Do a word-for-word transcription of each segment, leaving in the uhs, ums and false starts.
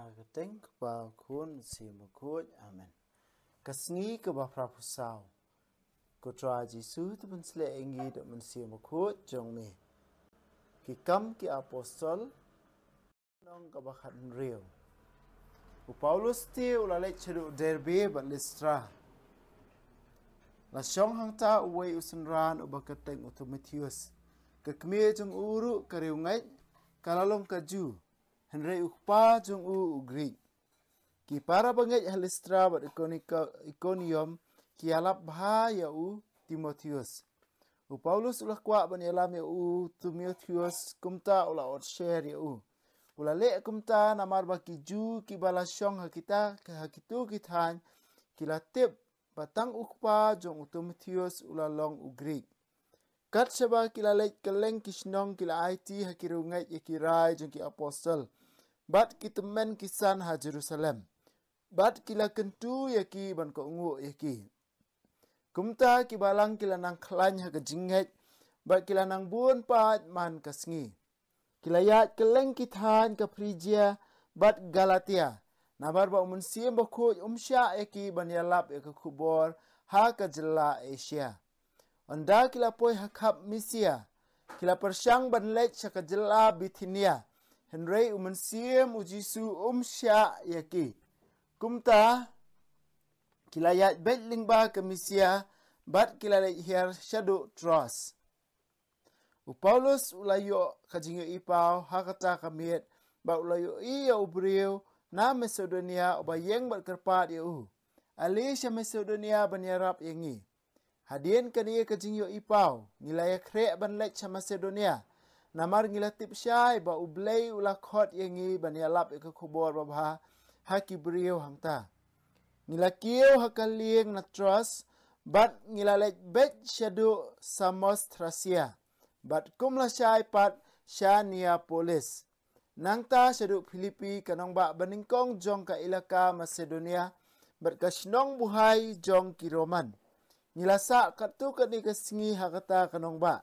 Ha ka kyrteng Kpa, Khun, Mynsiem Bakhuid. Amen. Ka sngi kaba phra phew saw. Ko Trai Jisu, to pynsleh ïa ngi da u Mynsiem Bakhuid jong me. Ki Kam ki Apostol, lynnong kaba khathynriew. U Paulus te u la leit shaduh Derbe bad Listra. La shong hangta uwei u synran uba kyrteng u Timotheus. Ka kmie jong u ruh ka riewngeit, ka la long ka Jiw, hynrei u kpa jong u u Grik. Ki para bangeit ha Listra bad Ikonika-, Ikonium ki ïalap bha ïa u Timotheus. U Paulus u la kwah ban ïalam ïa u Timotheus, kumta u la ot sher ïa u. U la leh kumta namar ba ki Jiw kiba la shong ha kita, ha kito ki thaiñ ki la tip ba tang u kpa jong u Timotheus u la long u Grik. Kat shaba ki la leit kylleng ki shnong, ki la aiti ha ki riewngeit ïa ki rai jong ki apostol bad ki tymmen ki san ha Jerusalem, bad ki la kyntu ïa ki ban kohnguh ïa ki. Kumta ki balang ki la nang khlaiñ ha ka jingngeit bad ki la nang bun paid man ka sngi. Ki la ïaid kylleng ki thaiñ ka Phrijia bad Galatia, namar ba u Mynsiem Bakhuid um shah ïa ki ban ïalap ïa ka khubor ha ka jylla Asia. Ynda ki la poi ha khap Misia, ki la pyrshang ban leit sha ka jylla Bithinia, hynrei u Mynsiem u Jisu um shah ïa ki. Kumta ki la ïaid beit lyngba ka Misia bad ki la leit hiar shaduh Troas. U Paulus u la ïoh ka jingïohi paw ha kata ka miet, bad u la ïohi ïa u briew na Masedonia uba ïeng bad kyrpad ïa u, ale sha Masedonia ban ïarap ïa ngi. Hadien kane ka jingïohi paw, ngi la ïakhreh ban leit sha Masedonia, namar ngi la tip shai ba U Blei u la khot ïa ngi ban ïalap ïa ka khubor babha ha ki briew hangta. Ngi la kiew ha ka lieng na Troas, bad ngi la leit beit shaduh Samothrasea, bad kum lashai pat sha Neapolis. Nangta shaduh Philipi, ka nongbah banyngkong jong ka ilaka Masedonia, bad ka shnong buhai jong ki Roman. Ngi la sah katto katne ka sngi ha kata ka nongbah.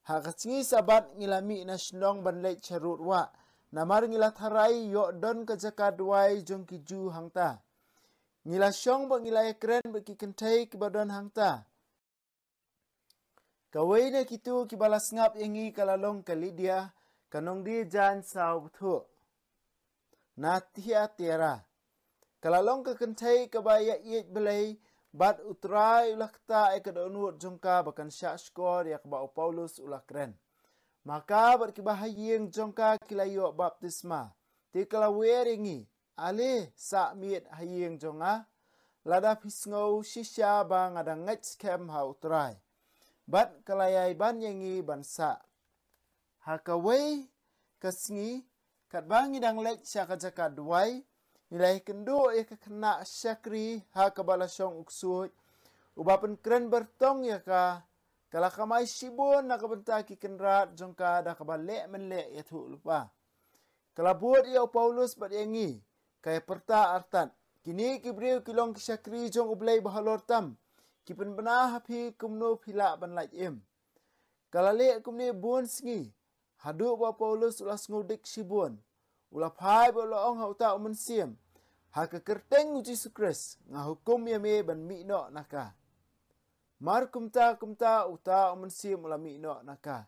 Ha ka sngi Sabbath ngi la mih na shnong ban leit sha rud wah, namar ngi la tharai ïoh don ka jaka duwai jong ki Jiw hangta. Ngi la shong bad ngi la ïakren bad ki kynthei kiba don hangta. Kawei na kito kiba la sngap ïa ngi ka la long ka Lidia, ka nongdie jaiñ saw bthuh na Thiatira. Ka la long ka kynthei kaba ïaieit Blei bad U Trai u la ktah ïa ka dohnud jong ka ba kan shahshkor ïa kaba u Paulus u la kren. Ma ka bad kiba ha ïing jong ka ki la ïoh baptisma. Te ka la wer ïa ngi, ale, sah miet ha ïing jong nga, lada phi sngew shisha ba nga dang ngeit skhem ha U Trai. Bad ka la ïai ban ïa ngi ban sah. Ha kawei ka sngi, katba ngi dang leit sha ka jaka duwai, ngi la ïakynduh ïa ka khynnah shakri ha kaba la shong u ksuid uba pynkren byrtong ïa ka. Ka la kamai shibun na ka bynta ki kynrad jong ka da kaba leh mynleh ïathuhlypa. Ka la bud ïa u Paulus bad ïa ngi, ka ïapyrta artat, kine ki briew ki long ki shakri jong U Blei Bahalor tam. Ki pynbna ha phi kumno phi lah ban lait im. Ka la leh kumne bun sngi, haduh ba u Paulus u la sngewdik shibun. U la phai bad u la ong ha uta u mynsiem, ha ka kyrteng u Jisu Khrist nga hukum ïa me ban mih noh na ka. Mar kumta kumta uta u mynsiem u la mih noh na ka.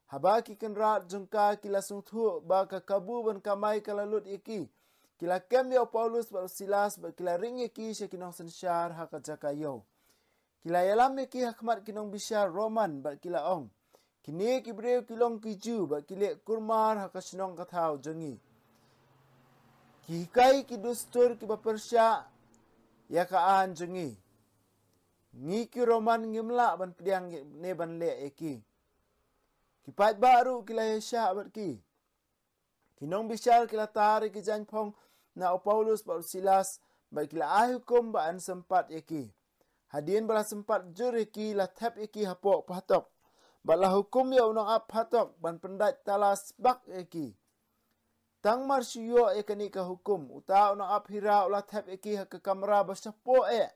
Haba ki kynrad jong ka ki la sngewthuh ba ka kabu ban kamai ka la lut ïa ki, ki la kem ïa u Paulus bad u Silas bad ki la ring ïa ki sha ki nongsynshar ha ka jaka ïew. Ki la ïalam ïa ki ha khmat ki nongbishar Roman bad ki la ong, kine ki briew ki long ki Jiw bad ki leh kulmar ha ka shnong ka thaw jong ngi. Ki hikai ki dustur kiba pyrshah ïa ka aiñ jong ngi. Ngi ki Roman ngim lah ban pdiang ne ban leh ïa ki. Ki paidbah ruh ki la ïaishah bad ki. Ki nongbishar ki la tar ïa ki jaiñphong na u Paulus bad u Silas, bad ki la ai hukum ba yn sympat ïa ki. Hadien ba la sympat jur ïa ki, la thep ïa ki hapoh phatok, bad la hukum ïa u nongap phatok ban pyndait tala sbak ïa ki. Tang mar shu ïoh ïa kane ka hukum, uta u nongap hira u la thep ïa ki ha ka kamra ba shapoh eh,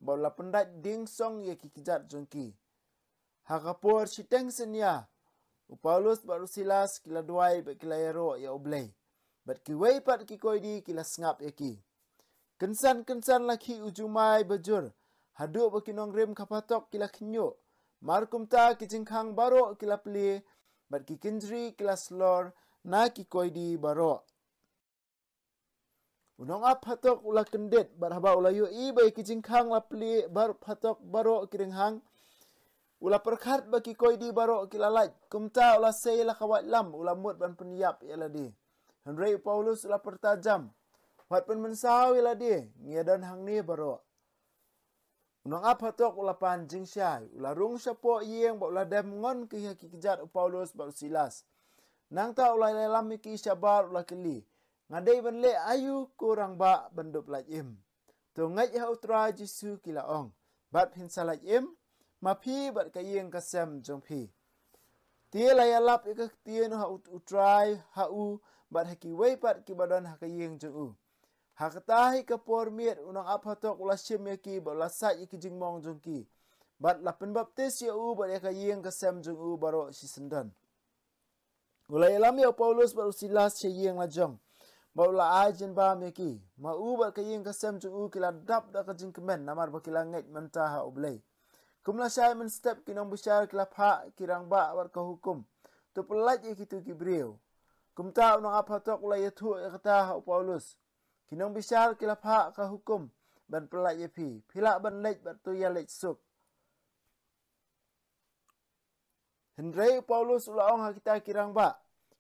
bad u la pyndait dieng song ïa ki kjat jong ki. Ha ka por shiteng synñia, u Paulus bad u Silas ki la duwai bad ki la ïaroh ïa U Blei. bad kiwei pat ki koidi ki la sngap ïa ki. Kynsan kynsan la khih u jumai bajur, haduh ba ki nongrim ka phatok ki la khñiuh. Mar kumta ki jingkhang baroh ki la plie, bad ki kynjri ki la slor na ki koidi baroh. U nongap phatok u la kyndit, bad haba u la ïohi ba ïa ki jingkhang la plie, bar phatok baroh ki ringhang, u la pyrkhat ba ki koidi baroh ki la lait. Kumta u la sei la ka waitlam, u la mut ban pynïap ïa lade. Hynrei u Paulus u la pyrta jam, wat pynmynsaw ïa lade, ngi ïa don hangne baroh. U nongap phatok u la pan jingshai, u la rung shapoh ïing bad u la dem ngon ki ha ki kjat u Paulus bad u Silas. Nangta u la ïalam ïa ki shabar, u la kylli, nga dei ban leh aïu ko rangbah ban dup lait im? To ngeit ha u Trai Jisu, ki la ong, bad phin sa lait im, ma phi bad ka ïing ka sem jong phi. Te la ïalap ïa ka ktien ha u, u Trai ha u, bad ha kiwei pat kiba don ha ka ïing jong u. Ha kata hi ka por miet u nongap phatok u la shim ïa ki bad u la sait ïa ki jingmong jong ki, bad la pynbaptis ïa u bad ïa ka ïing ka sem jong u baroh shisyndon. U la ïalam ïa u Paulus bad u Silas sha ïing la jong, bad u la ai jingbam ïa ki. Ma u bad ka ïing ka sem jong u ki la dap da ka jingkmen namar ba ki la ngeit mynta ha U Blei. Kum lashai mynstep ki nongbishar ki la phah ki rangbah bad ka hukum, to pyllait ïa kitu ki briew. Kumta u nongap phatok u la ïathuh ïa kata ha u Paulus. Ki nongbishar ki la phah ka hukum ban pyllait ïa phi. Phi lah ban leit bad to ïaleit suk. Hynrei u Paulus u la ong ha kita ki rangbah,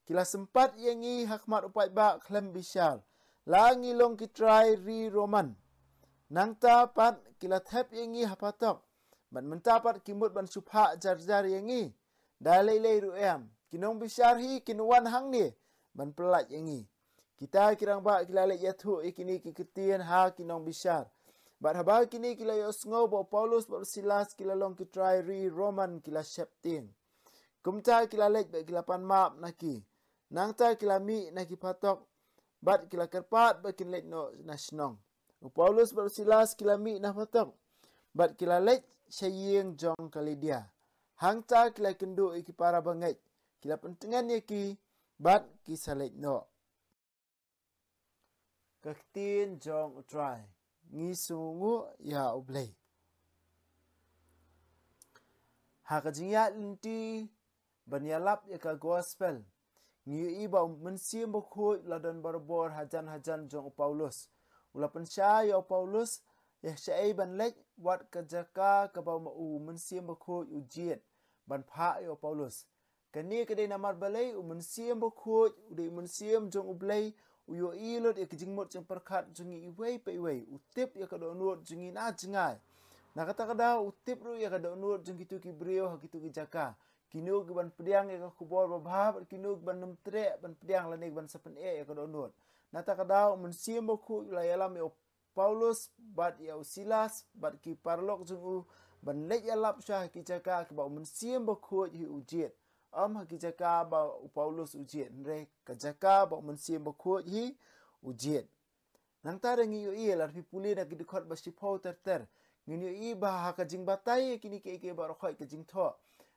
ki la sympat ïa ngi ha khmat u paidbah khlem bishar, la ngi long ki trai ri Roman. Nangta pat ki la thep ïa ngi ha phatok, bad mynta pat ki mut ban shu phah jar jar ïa ngi. Da lei lei ruh em, ki nongbishar hi kin wan hangne ban pyllait ïa ngi. Kita ki rangbah ki la leit ïathuh ïa kine ki ktien ha ki nongbishar. Bad haba kine ki la ïohsngew ba u Paulus bad u Silas ki la long ki trai ri Roman, ki la sheptieng. Kumta ki la leit bad ki la pan map na ki. Nangta ki la mih na ki phatok, bad ki la kyrpad ba kin leit noh na shnong. U Paulus bad u Silas ki la mih na phatok, bad ki la leit sha ïing jong ka Lidia. Hangta ki la kynduh ïa ki para bangeit, ki la pyntngen ïa ki, bad ki sa leit noh. Ka ktien jong U Trai. Ngi sngewnguh ïa U Blei. Ha ka jingïaid lynti ban ïalap ïa ka gospel, ngi ïohi ba u Mynsiem Bakhuid u la don barabor hajan hajan jong u Paulus. U la pynshai ïa u Paulus ïa shaei ban leit, wat ka jaka kaba u Mynsiem Bakhuid u jied ban phah ïa u Paulus. Kane ka dei namar balei? U Mynsiem Bakhuid u dei u Mynsiem jong U Blei, u ïohi lut ïa ka jingmut jingpyrkhat jong ngi iwei pa iwei, u tip ïa ka dohnud jong ngi na jngai. Na kata ka daw u tip ruh ïa ka dohnud jong kitu ki briew ha kitu ki jaka. Kino ki ban pdiang ïa ka khubor babha, bad kino ki ban nym treh ban pdiang lane ki ban sa pyneh ïa ka dohnud. Na kata ka daw u Mynsiem Bakhuid u la ïalam ïa u Paulus bad ïa u Silas bad ki paralok jong u ban leit ïalap sha ki jaka kiba u Mynsiem Bakhuid hi u jied. Ym ha ki jaka ba u Paulus u jied, hynrei ka jaka ba u Mynsiem Bakhuid hi u jied. Nangta ruh ngi ïohi, lada phi pule na ki dkhot ba shiphew ter ter, ngin ïohi ba ha ka jingbatai ïa kine kiei kiei baroh khoit ka jingthoh,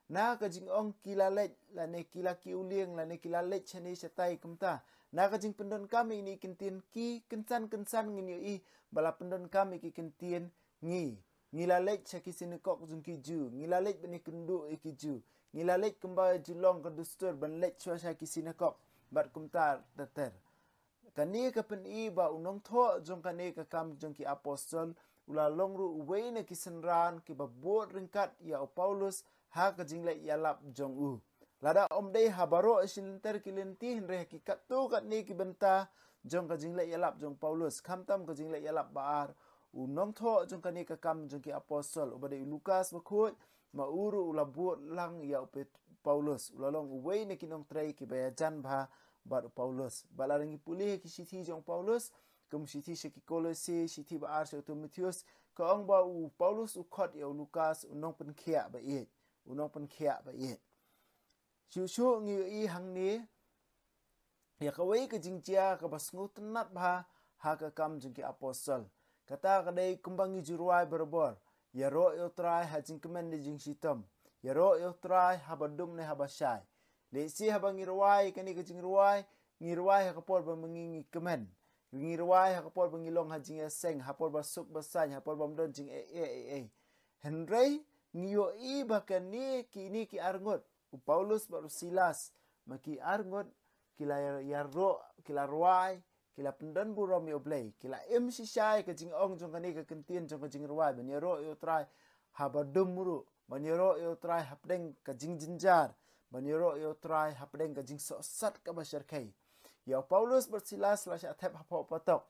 na ka jingong ki la leit, lane ki la kiew lieng, lane ki la leit shane shatai kumta. Na ka jingpyndonkam ïa kine ki kyntien ki, kynsan kynsan ngin ïohi ba la pyndonkam ïa ki kyntien ngi. Ngi la leit sha ki sinakok jong ki Jiw, ngi la leit ban ïakynduh ïa ki Jiw, ngi la leit kumba ju long ka dustur ban leit shuwa sha ki sinakok, bad kumta ter ter. Kane ka pyni ba u nongthoh jong kane ka Kam jong ki Apostol u la long ruh uwei na ki synran kiba bud ryngkat ïa u Paulus ha ka jingleit ïalap jong u. Lada ym dei ha baroh shi lynter ki lynti, hynrei ha ki katto katne ki bynta jong ka jingleit ïalap jong u Paulus, khamtam ka jingleit ïalap ba ar, u nongthoh jong kane ka Kam jong ki Apostol uba dei u Lukas Bakhuid, ma u ruh u la bud lang ïa u Pet-, Paulus, u la long uwei na ki nongtrei kiba ïajan bha bad u Paulus. Bad lada ngi pule ki shithi jong u Paulus, kum shithi sha ki Kolose, shithi ba ar sha u Timotheus, ka ong ba u Paulus u khot ïa u Lukas u nongpynkhiah ba ïeit, u nongpynkhiah ba ïeit. Shuh shuh ngi ïohi hangne ïa kawei ka jingjia kaba sngewtynnat bha ha ka Kam jong ki Apostol. Kata ka dei kumba ngi ju rwai barabor, ïaroh ïa u Trai ha jingkmen ne jingshitom, ïaroh ïa u Trai haba dum ne haba shai. Lehse haba ngi rwai kane ka jingrwai, ngi rwai ha ka por ba ma ngi ngi kmen. Ngi rwai ha ka por ba ngi long ha jingïaseng, ha por ba suk ba saiñ, ha por ba ym don jingeh eh eh eh. Hynrei ngi ïohi ba kane kine ki arngut, u Paulus bad u Silas, ma ki arngut ki la ïaroh, ki la rwai, ki la pyndon burom ïa U Blei, ki la im shisha ïa ka jingong jong kane ka kyntien jong ka jingrwai, ban ïaroh ïa U Trai haba dum ruh, ban ïaroh ïa U Trai hapdeng ka jingjynjar, ban ïaroh ïa U Trai hapdeng ka jingsohsat kaba shyrkhei. Ïa u Paulus bad Silas la shah thep hapoh patok,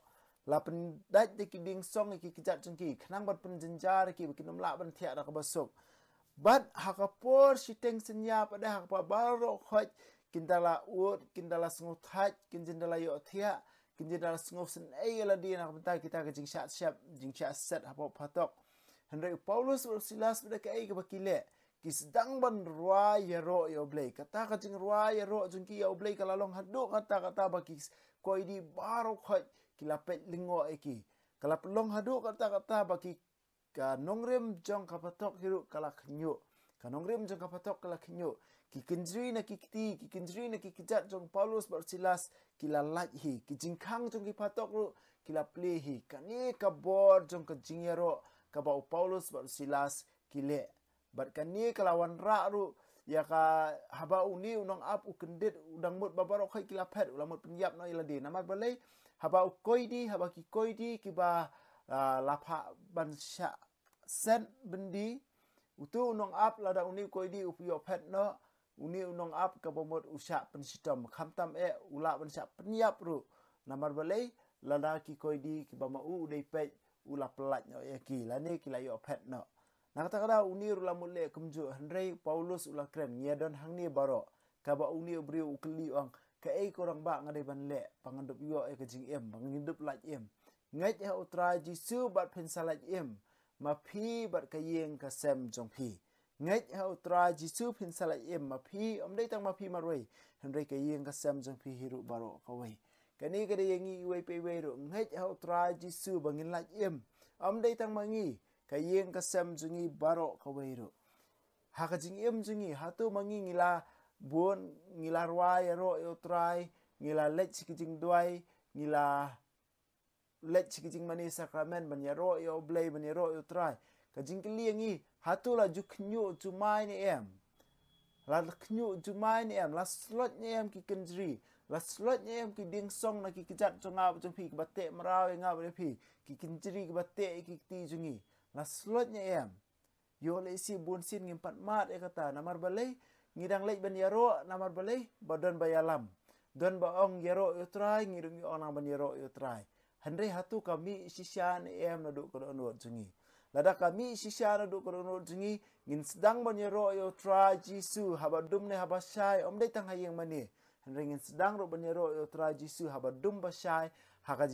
la pyndait da ki dieng song ïa ki kjat jong ki, khnang ban pynjynjar ïa ki ba kin ym lah ban thiah da kaba suk. Bad ha ka por shiteng synñia pat de ha kaba baroh khoit kin da la ud, kin da la sngewthait, kin jin da la ïohthiah, kin jin da la sngewsynei ïa lade na ka bynta kita ka jingshah shep, jingshah set hapoh patok. Hynrei u Paulus bad u Silas bad da kaei kaba ki leh, ki sdang ban rwai ïaroh ïa U Blei. Kata ka jingrwai ïaroh jong ki ïa U Blei ka la long haduh katta katta ba ki koidi baroh khoit ki la peit lyngngoh ïa ki. Ka la long haduh katta katta ba ki, ka nongrim jong ka patok hi ruh ka la khñiuh. Ka nongrim jong ka patok ka la khñiuh. Ki kynjri na ki kti, ki kynjri na ki kjat jong Paulus bad Silas ki la lait hi. Ki jingkhang jong ki patok ruh ki la plie hi. Kane ka bor jong ka jingïaroh kaba u Paulus bad u Silas ki leh. Bad kane ka la wanrah ruh ïa ka, haba une u nongap u kyndit, u dang mut ba baroh khoit ki la phet, u la mut pynïap noh ïa lade. Namar balei? Haba u koidi, haba ki koidi kiba, ah, la phah ban shah set byndi, utu u nongap, lada une u koidi u ïoh phet noh, une u nongap kaba mut u shah pynshitom, khamtam eh u lah ban shah pynïap ruh. Namar balei? Lada ki koidi kiba ma u u dei peit, u la pyllait noh ïa ki, lane ki la ïoh phet noh. Na kata ka daw une ruh la mut leh kumjuh, hynrei Paulus u la kren, ngi ïa don hangne baroh. Kaba une u briew u kylli, u ong, kaei ko rangbah nga dei ban leh ba ngan dup ïoh ïa ka jingim, ba ngan dup lait im? Ngeit ha U Trai Jisu bad phin sa lait im, ma phi bad ka ïing ka sem jong phi. Ngeit ha U Trai Jisu phin sa lait im, ma phi, ym dei tang ma phi marwei, hynrei ka ïing ka sem jong phi hi ruh baroh kawei. Kane ka dei ïa ngi iwei pa iwei ruh, ngeit ha U Trai Jisu ba ngin lait im. Ym dei tang ma ngi, ka ïing ka sem jong ngi baroh kawei ruh. Ha ka jingim jong ngi, hato ma ngi ngi la bun, ngi la rwai ïaroh ïa U Trai, ngi la leit sha ki jingduwai, ngi la leit sha ki jingmane sakramen, ban ïaroh ïa U Blei, ban ïaroh ïa U Trai? Ka jingkylli ïa ngi, hato la ju khñiuh jumai ne em? La khñiuh jumai ne em? La sloit ne em ki kynjri? La sloit ne em ki dieng song na ki kjat jong nga bad jong phi, kiba teh mraw ïa nga bad ïa phi, ki kynjri kiba teh ïa ki kti jong ngi? La sloit ne em? Ïoh lehse bun sien ngim pat mad ïa kata, namar balei? Ngi dang leit ban ïaroh, namar balei? Ba don ba ïalam. Don ba ong ïaroh ïa U Trai, ngi ruh ngi ong nang ban ïaroh ïa U Trai. Hynrei hato ka mih shisha ne em naduh ka dohnud jong ngi? Lada ka mih shisha naduh ka dohnud jong ngi, ngin sdang ban ïaroh ïa U Trai Jisu haba dum ne haba shai, ym dei tang ha ïing mane. Hynrei ngin sdang ruh ban ïaroh ïa U Trai Jisu haba dum ba shai, ha ka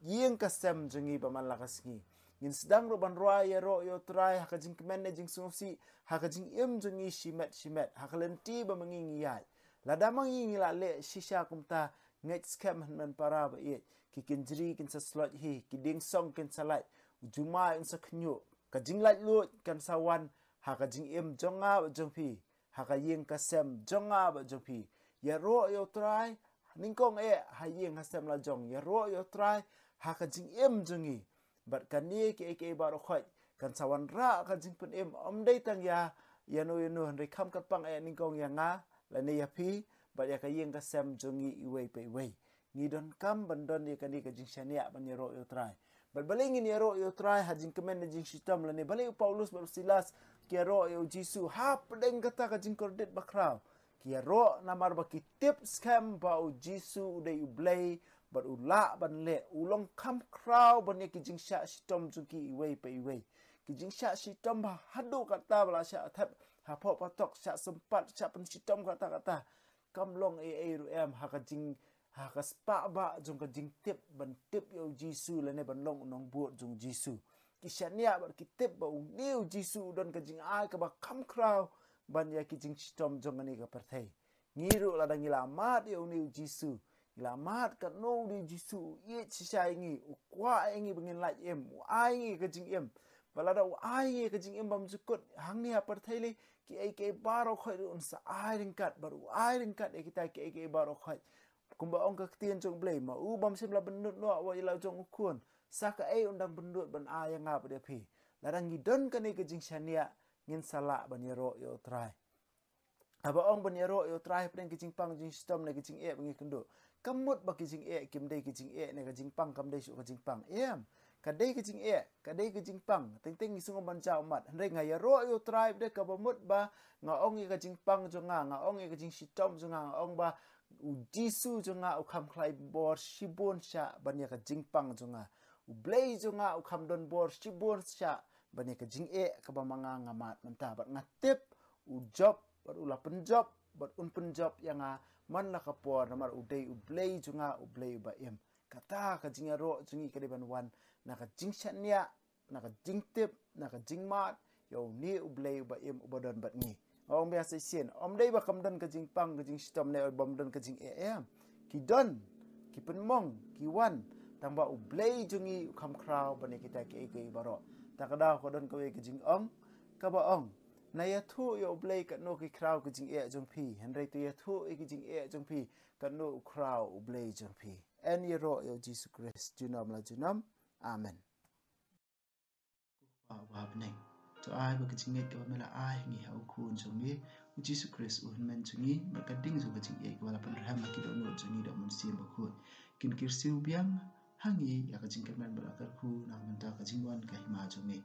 ïing ka sem jong ngi ba man la ka sngi. Ngin sdang ruh ban rwai ïaroh ïa U Trai ha ka jingkmen ne jingsngewsih, ha ka jingim jong ngi shimet shimet, ha ka lynti ba ma ngi ngi ïaid. Lada ma ngi ngi la leh shisha kumta, ngeit skhem hynmen para ba ïeit, ki kynjri kin sa sloit hi, ki dieng song kin sa lait, u jumai un sa khñiuh, ka jinglaitluid kan sa wan ha ka jingim jong nga bad jong phi, ha ka ïing ka sem jong nga bad jong phi. Ïaroh ïa U Trai nyngkong eh ha ïing ha sem la jong, ïaroh ïa U Trai ha ka jingim jong ngi. Bad kane kiei kiei baroh khoit kan sa wanrah ka jingpynim, ym dei tang ïa ïano ïano, hynrei kham kyrpang eh nyngkong ïa nga lane ïa phi, bad ïa ka ïing ka sem jong ngi iwei pa iwei. Ngi donkam ban don ïa kane ka jingshaniah ban ïaroh ïa U Trai. Bad balei ngin ïaroh ïa U Trai ha jingkmen ne jingshitom, lane balei u Paulus bad u Silas ki ïaroh ïa U Jisu hapdeng kata ka jingkordit bakhraw? Ki ïaroh namar ba ki tip skhem ba U Jisu u dei U Blei, bad u lah ban leh, u long kham khraw ban ïa ki jingshah shitom jong ki iwei pa iwei. Ki jingshah shitom ba haduh katta ba la shah thep hapoh patok, shah sympat, shah pynshitom katta katta, kam long ei ei ruh em ha ka jing, ha ka spah bah jong ka jingtip ban tip ïa U Jisu lane ban long u nongbud jong U Jisu. Ki shaniah bad ki tip ba une U Jisu u don ka jingai kaba kham khraw ban ïa ki jingshitom jong kane ka pyrthei. Ngi ruh lada ngi la mad ïa une U Jisu, ngi la mad katno une U Jisu u ïeit shisha ïa ngi, u kwah ïa ngi ba ngin lait im, u ai ngi ka jingim. Ba lada u ai ngi ka jingim bymjukut hangne ha pyrthei lei, kiei kiei baroh khoit ruh un sa ai ryngkat, bad u ai ryngkat ïa kita kiei kiei baroh khoit. Kumba ong ka ktien jong U Blei, ma u bym shym la pynlut noh wat ïa la jong u khun, sa kaei un dang pynlut ban ai ïa nga bad ïa phi. Lada ngi don kane ka jingshaniah, ngin sa lah ban ïaroh ïa U Trai. Haba ong ban ïaroh ïa U Trai hapdeng ka jingpang jingshitom ne ka jingeh ba ngi kynduh, kam mut ba ka jingeh kim dei ka jingeh ne ka jingpang kam dei shuh ka jingpang. Em, ka dei ka jingeh, ka dei ka jingpang. Teng teng ngi sngewbha ban jaw ummat. Hynrei nga ïaroh ïa U Trai bad kaba mut ba nga ong ïa ka jingpang jong nga, nga ong ïa ka jingshitom jong nga, nga ong ba U Jisu jong nga u kham khlaiñ bor shibun shah ban ïa ka jingpang jong nga. U Blei jong nga u kham don bor shibun shah ban ïa ka jingeh kaba ma nga nga mad mynta. Bad nga tip u jop bad u la pynjop bad un pynjop ïa nga man la ka por, namar u dei U Blei jong nga, U Blei uba im. Kata ka jingïaroh jong ngi ka dei ban wan na ka jingshaniah, na ka jingtip, na ka jingmad ïa une U Blei uba im uba don bad ngi. Ong biang sa shisien, ym dei ba kam don ka jingpang ka jingshitom ne bym don ka jingeh, em. Ki don, ki pynmong, ki wan, tangba U Blei jong ngi u kham khraw ban ïa kita kiei kiei baroh. Ta ka daw ka don kawei ka jingong kaba ong, na ïathuh ïa U Blei katno ki khraw ki jingeh jong phi, hynrei to ïathuh ïa ki jingeh jong phi katno u khraw U Blei jong phi. Yn ïaroh ïa U Jisu Khrist junom la junom. Amen. Ko Kpa uba ha bneng, to ai ba ka jingngeit kaba me la ai ha ngi ha u Khun jong me U Jisu Khrist u Hynmen jong ngi, bad ka ding jong ka jingngeit kaba la pynrhem ha ki dohnud jong ngi da u Mynsiem Bakhuid, kin kyrsiew biang ha ngi ïa ka jingkyrmen bad la kyrkhu na ka bynta ka jingwan ka hima jong me.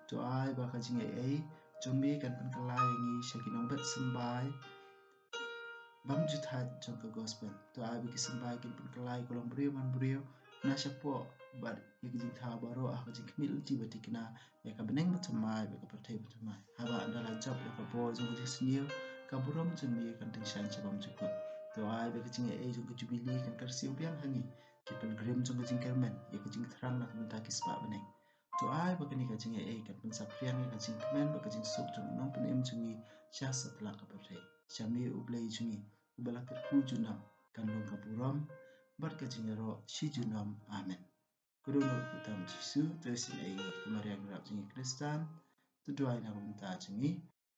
To ai ba ka jingaiei jong me kan pynkylla ïa ngi sha ki nongbet symbai bymjukut jong ka gospel. To ai ba ki symbai kin pynkylla ïa ka longbriew manbriew na shapoh bad ïa ki jingthaw baroh ha ka jingkhmih lynti ba thikna ïa ka bneng bathymmai bad ka pyrthei bathymmai. Haba ynda la jop ïa ka bor jong ka jingsniew, ka burom jong me kan tyngshaiñ sha bymjukut. To ai ba ka jingaiei jong ka jubili kan kyrsiew biang ha ngi ki pilgrim jong ka jingkyrmen ïa ka jingthrang na ka bynta ki spah bneng. To ai ba kane ka jingaiei kan pynsaphriang ïa ka jingkmen bad ka jingsuk jong u Nongpynim jong ngi sha satlak ka pyrthei. Sha me U Blei jong ngi uba la kyrkhu junom, kan long ka burom bad ka jingïaroh shi junom. Amen. Khublei ïa u Trai Jisu, to isynei ïa ngi, ko Maria nongrep jong ngi Khristan, to duwai na ka bynta jong ngi,